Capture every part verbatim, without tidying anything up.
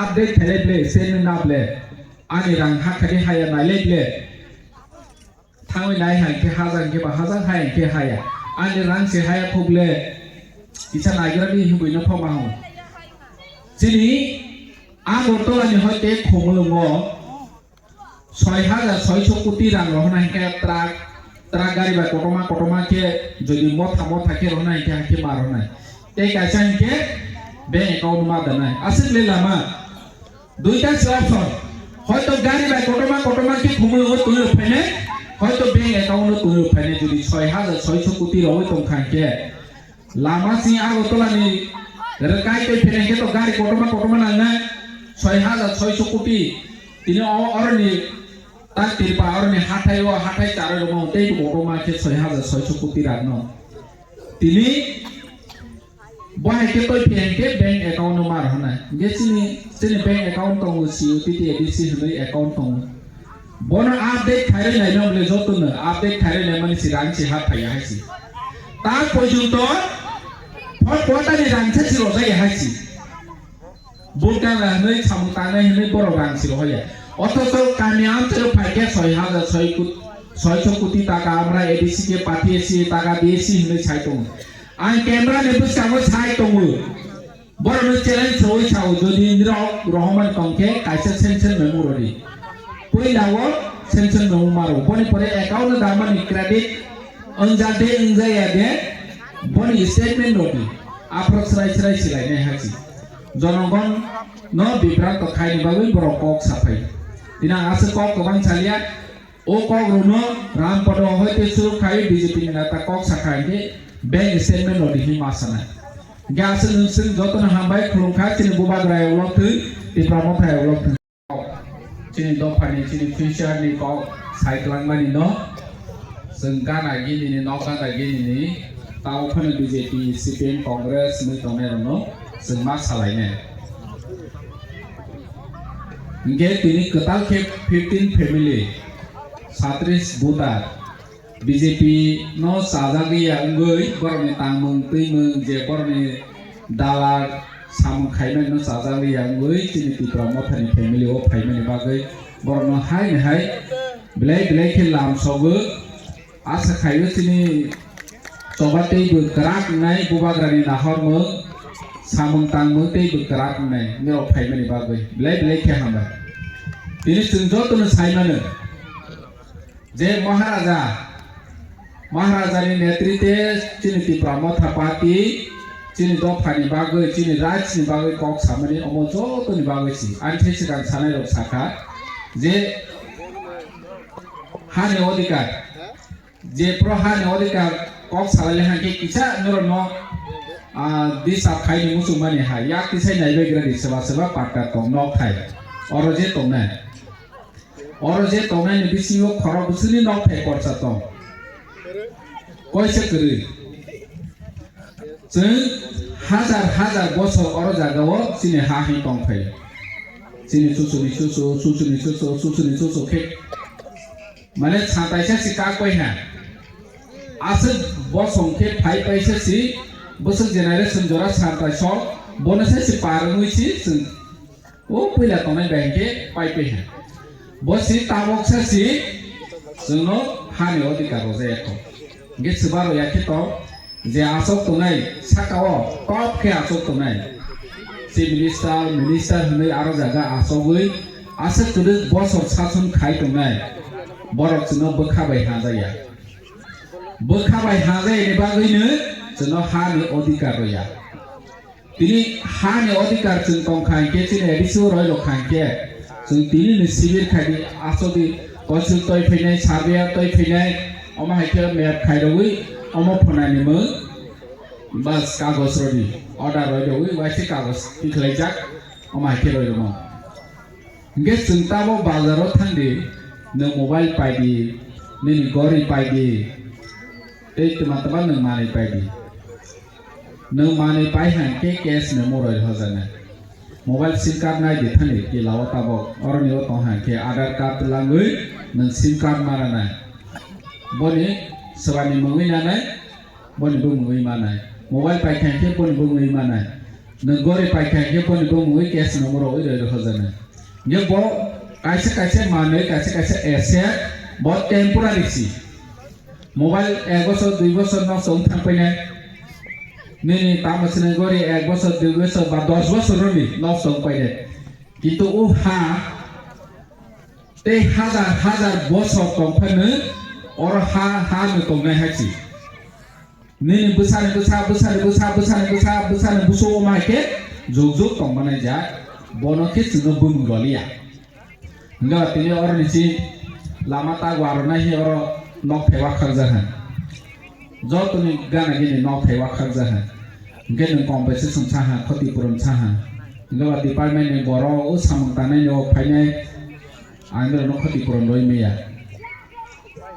Update khailai ble, statement na ble. Ani rang ha khadi haya nailai ble. Thangwi nai hai khe hajak khe ba hajak hai khe haya. Ani rang se haya khuk ble. Kisa nagira ni hibui no phoma ho. Chini Agartala ni hoite Khumulwngo soi hajar soiso koti rang rohornai hinkhe truck, truck gari bai kotorma kotorma khe jodi motha motha khe rohornai hinkhe hakhe ma rohornai. Tei kaisa hinkhe bank account ma danai. Aswk le lama. Duita se option. Hoito gari bai kotorma kotorma khe Khumulwngo twi rw phainai, hoito bank account o twi rw phainai. Jodi soi hajar soiso koti rogwi tong kha hinkhe, lama sing Agartala ni rwkai tei phainai khe to gari kotorma kotorma nangnai, soi hajar soiso koti. Tini o oroni ta tirpa oroni hathai o hathai charwi rwma tei kotorma khe soi hajar soiso koti rang no. Tini bo hai khe toi phi hai khe bank account no mar hwnai. Hinkhe chini, chini bank account tongo, C U T T A D C hwnwi account tongo. Bono update khairwi naino bole jotono update khairwi naimani si rang si ha phaiya hai si. Ta porjonto phot kwtani rang se si rojai hai si. Bul kangra hwnwi samung tangnai hwnwi borok rang si rohorya. Othocho kami amchaio phaikhe soi hajar soi kut-, soiso koti taka amra A D C khe pathiye si taka diye si hwnwi sai tongo. Ang camera ni bwskango sai tongo. Borokno challenge rwui sao, jodi nirok rohormani tongkhe kaisa sanction memo rwdi. Puila o sanction memo maro. Boni pore account no damani credit wngjak de wngjaya de boni statement rwdi. Aphuru srai srai silainai hai si. Jonogon no bibranto khaini bagwi borok kok saphai. Tini ang aswk kok kwbang salia. O kok rwno Rampada hoite chwrwk khai B J P ni neta kok sakha hinkhe bank statement rwdi hinwi ma sanai. Hinkhe aswk nwng chwng jotono hambai khulumkha chini bubagra ulo thwi Tipra Motha ulo thwi. Chini dophani chini future ni kok sai kwlangmani no chwng gana gini ni nok gana gini ni tao phano B J P, C P M, Congress mui tongnai rwno chwng ma salainai. Hinkhe tini kwtal khe fifteen family, satris voter, B J P no chajagwi ya wngwi borokni tangmung twimung je borokni dalal samung khaimani no chajagwi ya wngwi chini Tipra Mothani family o phaimani bagwi borokno haini hai belai belai khe lam sogwi. Asa khaio chini choba teibo kwrak wngnai, bubagrani nahormung, samung tangmung teibo kwrak wngnai, norok phaimani bagwi belai belai khe hambai. Tini chwng jotono sai mano je Maharaja, Maharajani netrite chini Tipra Motha Party chini dophani bagwi, chini rajni bagwi kok samani omo jotoni bagwi si. Ani thai swkang sanai rok sakha je hani odhikar, je pro hani odhikar kok salai le hangkhe kisa norokno, ah, disturb khaini muchungmani hai yak tisai naibai gradi seba seba patta tong nok thai. Oro je tongnai, oro je tongnai ni bisingo khorok bwswkni nok thai korsa tong. Koisa kwrwi. Chwng hajar hajar bosor oro jagao chini ha hwn tong phai. Chini chuchuni chuchu, chuchuni chuchu, chuchuni chuchu khe. Mane santaisa si kak pai ha. Aswk bosong khe phai paisa si bwswk generation jora santaisok bono se si par wngwi si chwng o puila tongnai bai hwnkhe pai pai ha. Bo si tabok sa si chwngno hani odhikar rwjak ya kho. Hwnkhe swbaro ya khe to je aswk tongnai saka o top khe aswk tongnai. Chief Minister, Minister hwnwi aro jaga asogwi aswk kwrwk bosor sason khai tongnai borok chwngno bwkha bai hajaya. Bwkha bai hajayani bagwino chwngno hani odhikar rwya. Tini hani odhikar chwng tong kha hinkhe chini A D C o roi rok kha hinkhe chwng tini ni sibir khai di asogwi council toi phainai, surveyor toi phainai, omo hai khe map khai rogwi omo phunani mwng. Bas, kagoj rodi, order roi rogwi waise kagoj tikhlaijak, omo hai khe roi rwma. Hwnkhe chwng tabok bazaro thangdi, nwng mobile paidi, nini gori paidi, tei twma twma nwng manwi paidi. Nwng manwi pai hwnkhe cash memo roi rwjaknai. Mobile sim card nai di thani kila o tabok, oroni o tong hwnkhe Aadhaar card twlangwi nwng sim card ma rwnai. Boni swbani mwngwi nanai, boni bumungwi manai. Mobile pai kha hinkhe boni bumungwi manai. Nwng gori paikha hwnkhe boni bumungwi case number rwui rwui rwkha jana. Hwnkhe bo kaisa kaisa manwi, kaisa kaisa asset bo temporary si. Mobile ek bosor, dui bosor nosto wng thang painai. Nini tamo sini gori ek bosor, dui bosor ba dos bosor rwni nosto wng painai. Kintu o ha tei hajar hajar bosor tong phano oro ha, ha no tongnai hai si. Nini bwsani bwsa, bwsani bwsa, bwsani bwsa, bwsani bwsa o ma khe juk juk tong manai jak, bono khe chwngno bumung rwliya. Hwnkhe tini oro ni si lama ta warwnai hi oro nok phaiwa khakjak ha. Jotoni gana gini nok phaiwa khakjak ha. Hwnkhe nwng compensation sa ha, khoti puron sa ha. Hwnkhe ba department ni borok o samung tangnai ni o phainai ang norokno khoti puron rwi maya.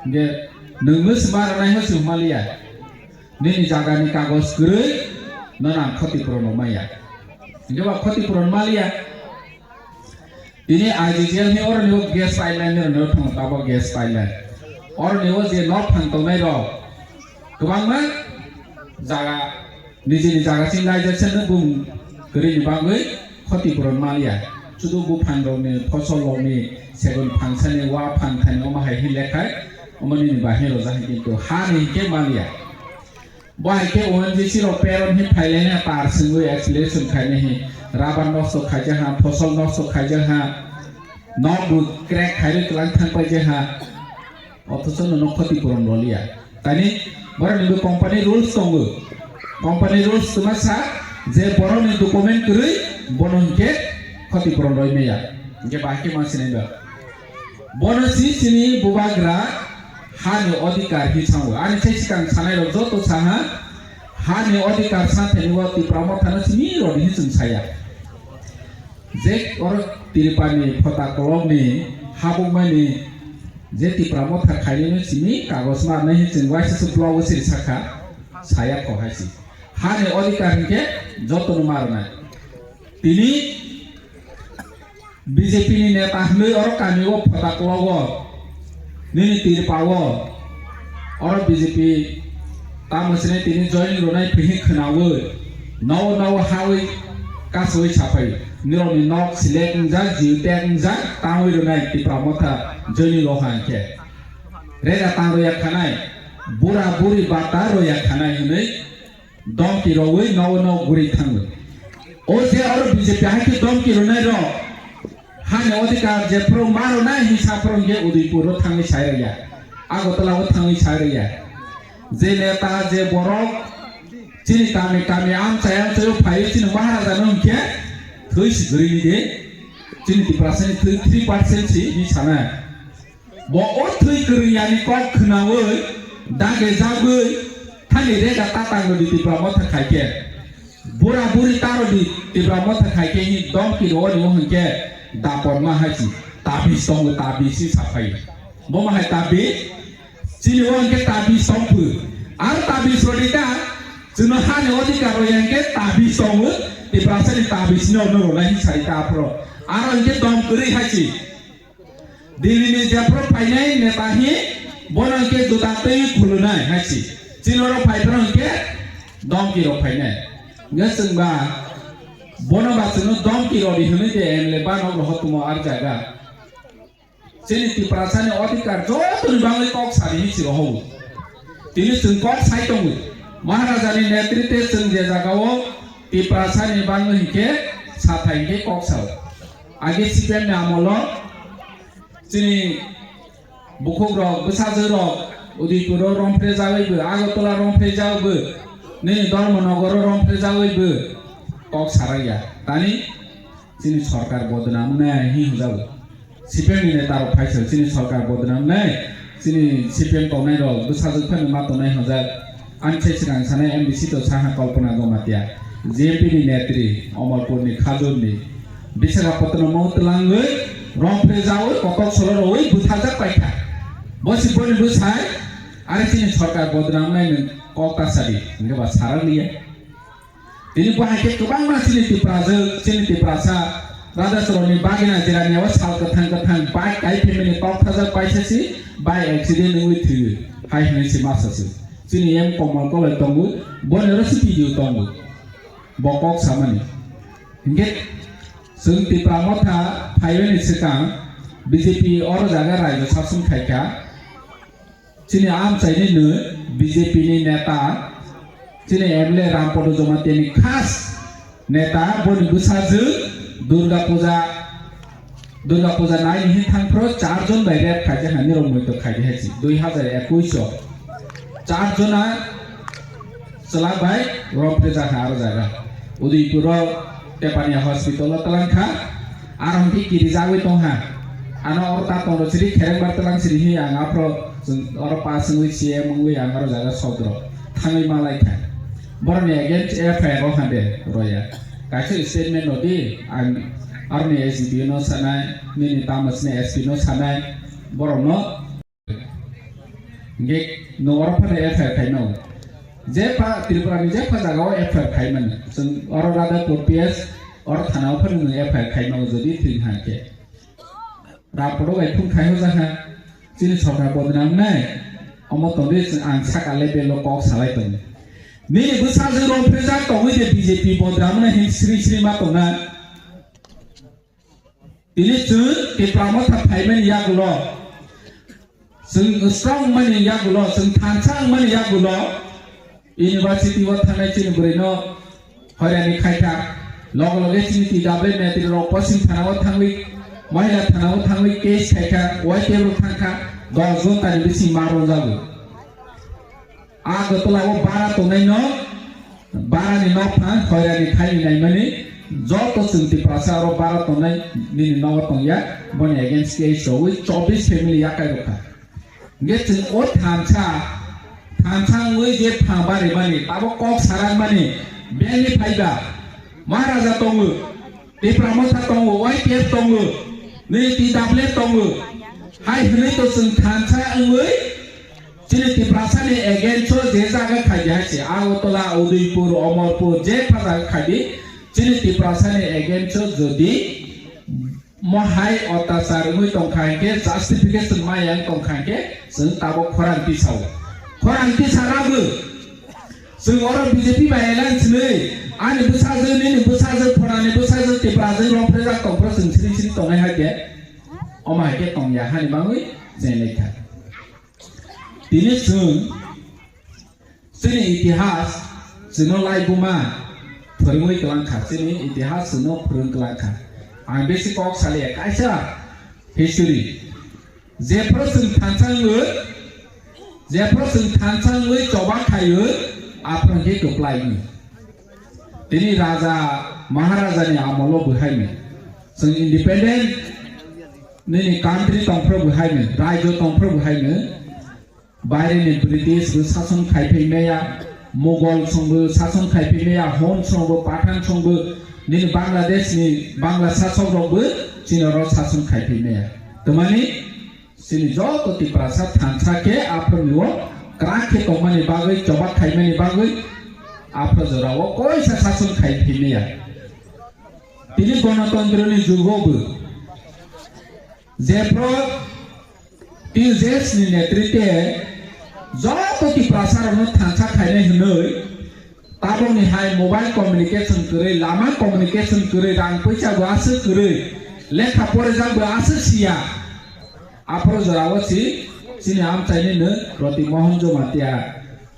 Hwnkhe nwngno se ma rwnai ho se hwnmaliya. Nini jagani kagoj kwrwi nono ang khoti puron rw maya. Hwnkhe ba khoti puron maliya. Tini I G G L ni oroni o gas pipeline ni oroni o thang tabok gas pipeline. Oroni o je nok thang tongnai rok kwbangma jaga nijini jaga sing laijak se nwng bumung kwrwi ni bagwi khoti puron maliya. Sudu buphang rokni, phosol rokni, segun phangsani, wa phangthani omo hai hin lekhai omo nini bahini rojak hai kintu ha ni hinkhe maliya. Bo hai khe O N G C rok peron hi phailai na tar singwi exploration khainai hi rubber nosto khaijak ha, phosol nosto khaijak ha, nok bo crack khairwi kwlang thang paijak ha, othocho nono khoti puron rwliya. Tani borok ni company rules tongo, company rules tuma sa je borok ni document kwrwi bono hinkhe khoti puron rwi maya, hinkhe bahai khe ma sinai ba. Bono si chini bubagra hani odhikar hi sango. Ani sai sikang sanai rok joto saha hani odhikar sa thani o Tipra Motha no simi rodi hi chwng saya. Je oro Tripani phota kolok ni habuk mani je Tipra Motha khaini no simi kagos ma nai hi chwng waisa se blog o siri sakha saya kho hai si. Hani odhikar hinkhe joto no ma rwnai. Tini B J P ni neta hwnwi oro kami o photak logo nini tirpa o oro B J P tamo sini tini joining rwnai phihi khwnawi nogo nogo hawi kasui saphai nirokni nok select wngjak jiu tag wngjak tangwi rwnai Tipra Motha joining rok hwnkhe rega tang rwya khanai bura buri bata rwya khanai hwnwi Domki rogwi nogo nogo guri thango. O je oro B J P hai khe domki rwnai rok. Hani odhikar jephru ma rwnai hinsa phru hwnkhe Udaipur o thangwi sai rwya. Agartala o thangwi sai rwya. Je neta je borok chini kami kami amchai amchai o phaiwi chini Maharaja no hwnkhe thwi si guri ni de. Chini Tiprasa ni thwi three percent si hinwi sanai. Bo o thwi kwrwng yani kok khwnawi dage jagwi thani rega tatang rodi Tipra Motha khaikhe. Bura buri ta rodi Tipra Motha khaikhe hi domki roni o hwnkhe dapor ma hai si tabi song tabi si saphai. Bo ma hai tabi chini o hwnkhe tabi song phu. Ar tabi sodi ta chwno hani odhikar roi hwnkhe tabi song Tiprasa ni tabi sino no rona hi sari ta aphro. Ar hwnkhe dom kwrwi hai si. Delhi ni jephru phainai neta hi bono hwnkhe juta twi khulunai hai si. Chini oro phai phano hwnkhe domki rok phainai. Hwnkhe chwng ba bono ba chwngno domki rok ri hwnwi de M L A ba nok rohor tumo ar jaga. Chini Tiprasa ni odhikar joto ni bagwi kok sari hi si rohor. Tini chwng kok sai tongo. Maharaja ni netritwe chwng je jaga o Tiprasa ni bagwi hwnkhe sathai hwnkhe kok sao. Age C P M ni amolo chini bukhuk rok, bwsajwk rok Udaipur o romphre jagwi bo, Agartala romphre jagwi bo, nini Dharmanagar o romphre jagwi bo kok sarakya. Tani chini sorkar bodnam wngnai hi hwnjago. C P M ni neta rok phaisa chini sorkar bodnam wngnai, chini C P M tongnai rok bwsajwk phano ma tongnai hwnjak. Ani sai swkang sanai M D C to saha Kalpana Jamatia, G M P ni netri, Omorpur ni, Khajur ni, Visakhapatnam o twlangwi, romphre jawi, kotok solo rwi butharjak paikha. Bo si boni bwsai, ari chini sorkar bodnam nai nwng kok ta sadi, hwnkhe ba sarak liya. Tini bo hai khe kwbangma chini Tiprajwk, chini Tiprasa, Raja Soroni bagina jerani o sal kwthang kwthang bike kai phimani kok thajak paisa si, bike accident wngwi thwi, hai hwnwi si masa si. Chini M Komal Koloi tongo, boni oro si video tongo. Bo kok samani. Hinkhe chwng Tipra Motha phaibani swkang B J P oro jaga raijyo sason khaikha. Chini amchaini nw B J P ni neta, chini M L A Rampada Jamatia ni khas neta, boni bwsajwk Durga Puja, Durga Puja naini hin thangphro char jon bai rape khaijak hai, nirok moito khaidi hai si, dui hazar ekush o char jona chwla bai rape rijak hai aro jaga. Udaipur o Tepania hospital o twlang kha, aro hwnkhe kirijagwi tong ha. Ano oro ta tongro siri khereng bar twlang siri hi ang aphro chwng oro pass wngwi C M wngwi ang aro jaga sodro thangwi malai kha. Borokni against F I R o hande roya. Kaisa statement rodi ang aroni S D P O no sanai, nini tamo sini S P no sanai, borokno Hingke nwng oro phano F I R khaimano. Je pha Tripura ni je pha jaga o F I R khaimano. Chwng oro Radhapur P S oro thana o phano nwng F I R khaimano jodi thwng ha khe. Rampuro bai phung khai hoja ha. Chini sorkar bodnam nai. Omo tongwi chwng ang saka level o kok salai tongo. Nini bwsajwk rok phejak tongwi de B J P bodnam nai hin sri sri ma tongna. Tini chwng Tipra Motha phaimani yagulo, chwng strong mani yagulo, chwng thansa wngmani yagulo, university o thangnai chini bwrwino hoirani khaikha, loge loge chini T W netri rok Poschim thana o thangwi, Mahila thana o thangwi case khaikha, Y T F rok thangkha, dos jon tani bising ma rwjago. Agartala o bara tongnai no, bara ni nok phang hoirani khaini naimani, joto chwng Tiprasa oro bara tongnai nini nogo tongya, boni against case rogwi chobbish family yakai rokha. Hingke chwng o thansa, thansa wngwi je phang barimani, abo kok sarakmani, bengni phaiba, Maharaja tongo, Tipra Motha tongo, Y T F tongo, nini T W tongo, hai hwnwi to chwng thansa wngwi chini Tiprasani against o je jaga khaidi hai se, Agartala, Udaipur, Omorpur, je pha jaga khaidi, chini Tiprasani against o jodi mo hai otyachar wngwi tongkha hinkhe, justification maya wng tongkha hinkhe, chwng tabok khorang tisao. Khorang tisa rago. Chwng oro B J P bai alliance hinwi, ani bwsajwk, nini bwsajwk, phorani bwsajwk, Tiprajwk rok phejak tongphuru chwng siri siri tongnai hai khe, omo hai khe tongya hani bagwi chenglaikha. Tini chwng chini itihas chwngno laibuma phwrwngwi kwlangkha, chini itihas chwngno phwrwng kwlangkha. Ang bisi kok saliya, kaisa history. Jephru chwng thansa wngwi, jephru chwng thansa wngwi choba khaiwi, aphru hwnkhe kwplai wngwi. Tini raja, maharajani amolo bwhaino chwng independent nini country tongphru bwhaino, rajyo tongphru bwhaino, baireni British bo sason khaiphai maya, Mughal songbo sason khaiphai maya, Hun songbo, Pathan songbo, nini Bangladesh ni Bangla sasok rokbo chini oro sason khaiphai maya. Twmani chini joto Tiprasa thansa khe aphuru o kwrak khe tongmani bagwi, choba khaimani bagwi aphuru jorao koisa sason khaiphai maya. Tini gonotontroni jugo bo jephru T J S ni netritwe joto Tiprasa rokno thansa khainai hwnwi tabokni hai mobile communication kwrwi, lama communication kwrwi, rang puisa bo aswk kwrwi, lekha porijak bo aswk siya. Aphuru jorao si chini amchaini nwng Roti Mohan Jamatia,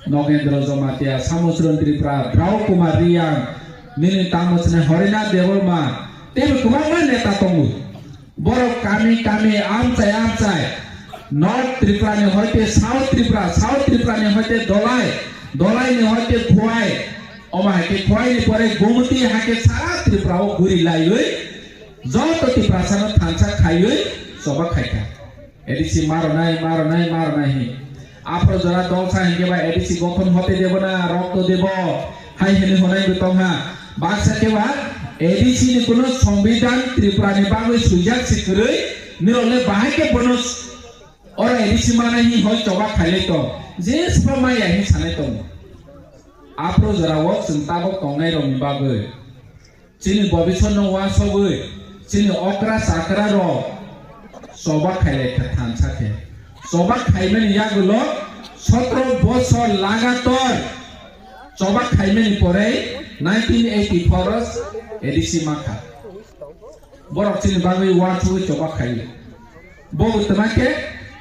Nogendra Jamatia, Samuchron Tripura, Drau Kumar Reang, nini tamo chini Harinath Debbarma, teibo kwbangma neta tongo. Borok kami kami, amchai amchai, North Tripura ni hoite South Tripura, South Tripura ni hoite Dolai, Dolai ni hoite Khowai, omo hai khe Khowai ni pore Gumti hai khe sara Tripura o guri laiwi joto Tiprasa no thansa khaiwi choba khaikha. A D C maronai, maronai, maronai hi. Aphro jora dol sa hinkhe ba A D C gothon hote debo na rokto debo hai hwnwi honai bo tongha. Baksa khe ba A D C ni kuno songbidhan Tripura ni bagwi swijak si kwrwi, nirok le bahai khe bono s-, oro A D C manai hi hoi choba khailai tong. Je sbo maya hi sanai tongo. Aphro jora o chwng tabok tongnai rokni bagwi. Chini bobisonno uansugwi, chini okra chakra rok choba khailai kha thansa khe. Choba khaimani yagulo sotro bosor lagator choba khaimani pore Nineteen eighty-four o A D C mankha. Borok chini bagwi uansugwi choba khaio. Bo twma khe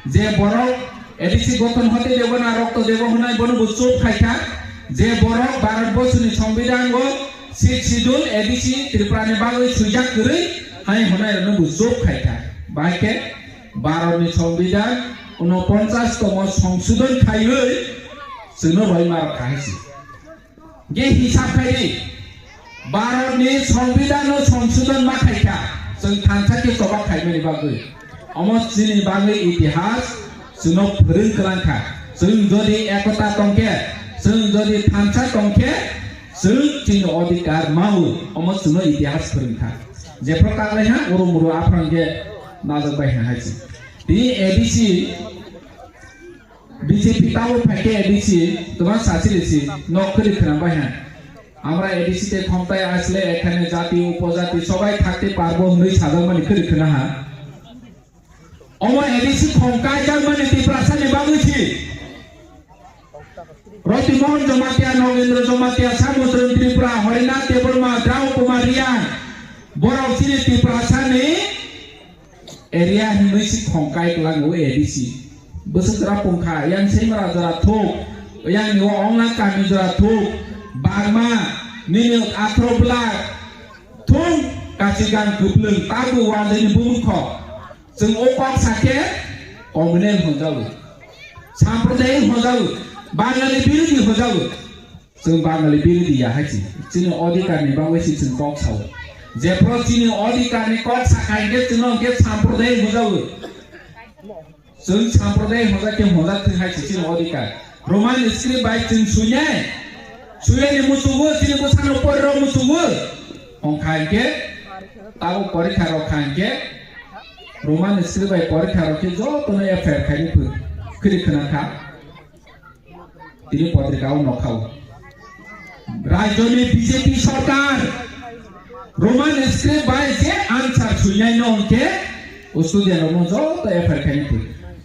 je borok A D C gothon hote debo na rokto debo hwnai bono bo chup khaikha. Je borok Bharat borsoni Songbidango Sixth Schedule A D C Tripura ni bagwi swijak kwrwi hai hwnai rokno bo chup khaikha. Bahai khe Bharat ni Songbidan unoponchas tomo songsodon khaiwi chwngno roi marok kha hai se. Ge hisab khai di. Bharat ni Songbidan no songsodon ma khai kha, chwng thansa khe choba khaimani bagwi. Omo chini bagwi itihas chwngno phwrwng kwlang kha. Chwng jodi ekota tong khe, chwng jodi thansa tong khe, chwng chini odhikar mao. Omo chwngno itihas phwrwng kha. Jephru kaklai ha, uru muru aphang khe najak bai ha hai se. Tini A D C B J P tabo phaikhe A D C, twma sachili si, nok kwrwi khwnam bai ha. Amra A D C te khomtai asle ekhane jati upojati sobai thakte parbo hwnwi sajakmani kwrwi khwna ha. Omo A D C khom kaijakmani Tiprasani bagwi si. Roti Mohan Jamatia, Nogendra Jamatia, Samudra Tripura, Harinath Debbarma, Drau Kumar Riang, borok chini Tiprasani area hwnwi si khongkai kwlango A D C. Bwswk jora pungkha, yang Semra jora thuk, yang ni o Ongla kami jora thuk, Bagma, nini athro bwlak, thung kachigang kwplwng, tabu wanjani bumukho. Chwng o kok sakhe communal hwnjago, sampradayik hwnjago, Bangali birodhi hwnjago. Chwng Bangali birodhi ya hai se. Chini odhikar ni bagwi se chwng kok sao. Jephru chini odhikar ni kok sakha hinkhe chwngno hinkhe sampradayik hwnjago. Chwng sampradayik hwnjak khe hwnjak thwng hai se chini odhikar. Roman script bai chwng suinai. Suinani musugo chini bwsano poriro musugo. Hwnkha hinkhe tabo porikha rok kha hinkhe Roman script bai porikha rok khe jotono F I R khaini phwrwng khwrwi khwna kha. Tini potrika o nokha o. Rajyoni B J P sorkar Roman script bai je answer suinai no hwnkhe o student rok no joto F I R khaini thwi.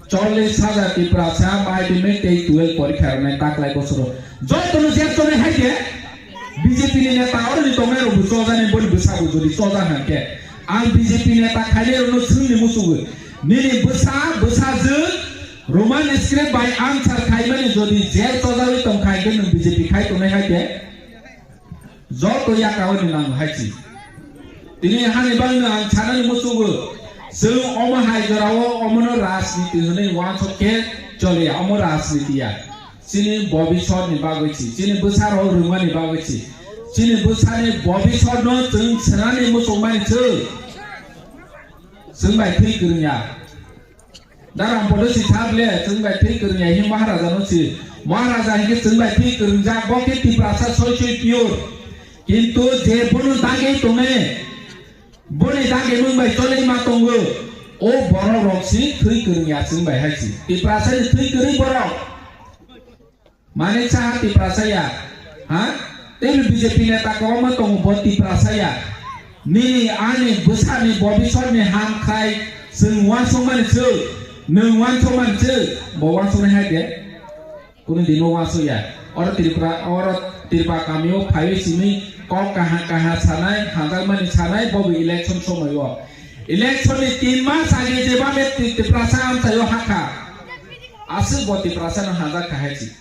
Chollish hajar Tiprasa madhyamik tei twelve porikha rwnai taklai bosoro. Joto no je chonai hai je B J P ni neta oro ni tongnai rok bo chojanai boni bwsa bo jodi choja hwnkhe ang B J P neta khainai rok no swngni muchungo. Nini bwsa bwsajwk Roman script bai answer khaimani jodi je chojawi tongkha, hwnkhe nwng B J P khai tongnai hai khe joto yakao ni nango hai si. Tini hani bagwi ang sanani muchungo, chwng omo hai jorao omono rajniti hwnwi uansuk khe choliya, omo rajniti ya. Chini bobisot ni bagwi si, chini bwsarok rwngmani bagwi si, chini bwsani bobisot no chwng swnani muchungmani chwng, chwng bai thwi kwrwngya. Daram podo si thar le, chwng bai thwi kwrwng ya hi Maharaja no si. Maharaja hinkhe chwng bai thwi kwrwng jak, bo khe Tiprasa soi soi pure. Kintu je bono dagwi tongnai, boni dagwi mung bai cholai ma tongo. O borok rok si thwi kwrwng ya chwng bai hai si. Tiprasa ni thwi kwrwi borok. Manik Saha Tiprasa ya, ha? Tei B J P neta kwbangma tongo, bo Tiprasa ya. Nini ani bwsani bobisor ni ham khai chwng uansukmani chwng, nwng uansukmani chwng, bo uansuknai hai de. Kunu dino uansuk ya. Oro Tripura, oro Tripura kamio phaiwi simi kok kaha kaha sanai, hanjakmani sanai, bo bo election somoio. Election ni tin mas age jeba me Tiprasa amchaio hakha. Aswk bo Tiprasa no hanjak kha hai si.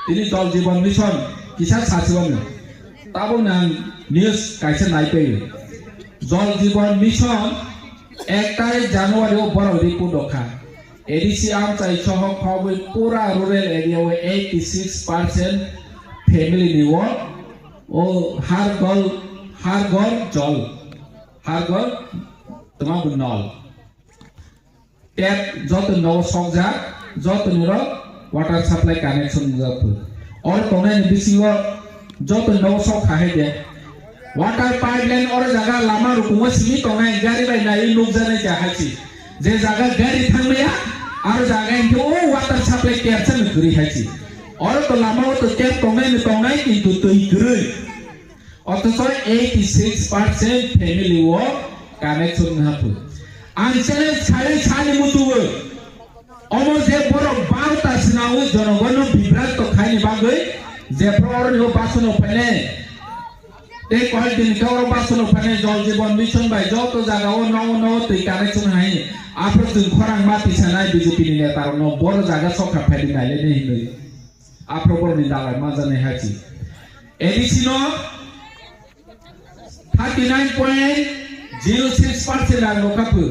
Tini Jal Jeevan Mission kisa sachibani. Tabuk nang news kaisa naipaio. Jal Jeevan Mission ek tarik January o borok report rokha. A D C amchai soho khobwi pura rural area o eighty six percent family ni o, o har ghar, har ghar jal, har ghar twma bo nol. Tap joto nogo sokjak, joto niro water supply connection wngjak phu. Oro tongnai ni bisingo joto nogo sok kha hai de. Water pipeline oro jaga lama rukungo simi tongnai, gari bai naiwi nukjaknai ja hai si. Je jaga gari thangmaya, aro jaga hinkhe o water supply tap chano kwrwi hai si. Oro to lama o to tap tongnai ni tongnai, kintu twi kwrwi. Othocho eighty six percent family o connection wngha phu. Ang challenge khai sani muchungo, omo je borok barota swnamwi jonogonno bibranto khaini bagwi, jephru oroni o basono phainai, Tei koyek din khe oro basono phainai Jal Jeevan Mission bai joto jaga o nogo nogo twi kanai chwng hai. Aphuru chwng khorang ma tisanai B J P ni neta rokno boro jaga sokha phaidi nailai hinwi. Aphuru boroni dalai ma janai hachi. A D C no thirty nine point zero six percent rang rokha phu.